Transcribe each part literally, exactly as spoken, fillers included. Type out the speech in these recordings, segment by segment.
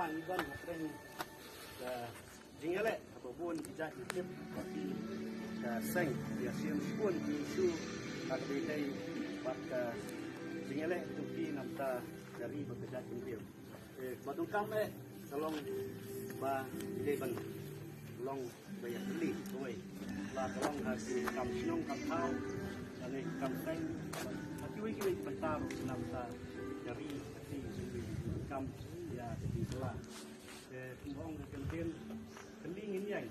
Ngi don hapdeng ka jingïaleh kaba bun ki jait ki tip ba ki ka seng ki ïa shim shkun ki issue ha ka dei dei bad ka jingïaleh tu ki namta ka ri bad ka jait ki tip. Eh, ba donkam eh ka long ba dei ban long ba ïa kylli kawei. La ka long ha ki kam shnong kam thaw, lane ki kam seng, ha kiwei kiwei ki bynta ruh namta ka ri ka ri kam ïa ka ri ka la. Te kum ong ka ktien, kylli ngin ïeng,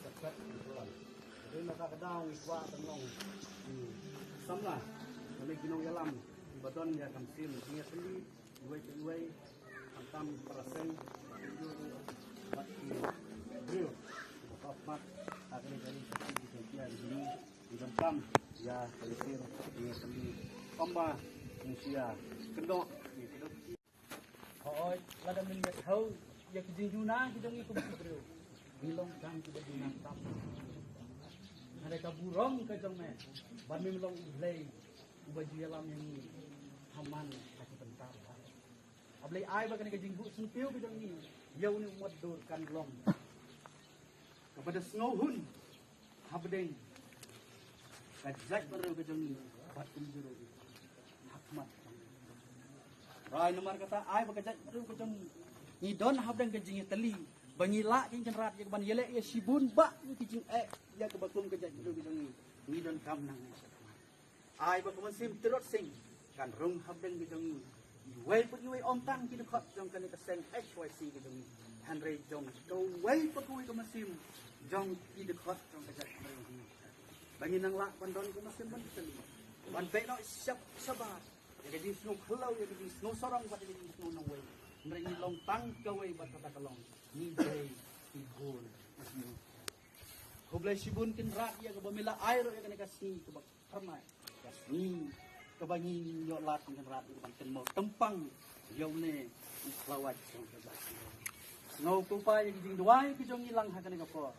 ka phet ka la. Te na ka daw ngi kwah ban long, hmm, samla, lane ki nongïalam, ki ba don ïa ka mynsiem jingïakylli, iwei pa iwei, khamtam para seng, bad ki briew, ba khmat ha kane ka ri ka ri ka ri ka ri, ki donkam ïa ka lynti jingïakylli. Kumba ngi shu ïa kyndoh, ngi kyndoh. Hooid, lada men ïa thaw ïa ki jingduna ki jong ngi kum ki briew, ngi long tang kiba duna tam. Hynrei ka burom ka jong me ba men long U Blei uba ju ïalam ïa ngi ha man ha ki bynta. A Blei, ai ba kane ka jingbuh syntiew ka jong ngi ïa une u mot dur kan long kaba da sngewhun hapdeng ka jaitbynriew ka jong ngi bad kumjuh ruh ha khmat jong ngi. Trai, namar kata ai ba ka jaitbynriew ka jong ngi, ngi don hapdeng ka jingïatylli ba ngi lah kynrad ïa ka ban ïaleh ïa shibun bah ïa ki jingeh ïa kaba kum ka jaitbynriew ka jong ngi, ngi donkam nangne shakhmat. Ai ba ka mynsiem Tirot Sing kan rung hapdeng ka jong ngi. Iwei pa iwei, ym tang ki dkhot jong kane ka seng H Y C ka jong ngi, hynrei jong kawei pa kawei ka mynsiem jong ki dkhot jong ka jaitbynriew. Ba ngin nang lah ban don ka mynsiem ban ktien, ban peit noh shap shabar ïa ka jingsngew khlaw, ïa ka jingsngew sarong bad ïa ka jingsngew nongwei. Hynrei ngi long tang kawei bad kata ka long ngi dei ki bun. Khublei shibun Kynrad ïa kaba me la ai ruh ïa kane ka sngi kaba phyrnai, ka sngi kaba ngi ïoh lad Kynrad ïa ka ban kynmaw tympang ïa une u khlawait jong ka jaitbynriew. Sngewthuh Kpa ïa ki jingduwai ki jong ngi lang ha kane ka por.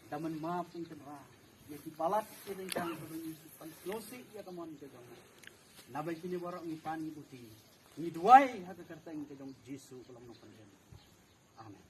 Da mynmap Kynrad ïa ki palat ki ryngkang kaba ngi shu pynsngewsih ïa ka mon ka jong ngi. Naba kine baroh ngi pan ngi buti, ngi duwai ha ka kyrteng ka jong Jisu ka long Nongpynim. Amen.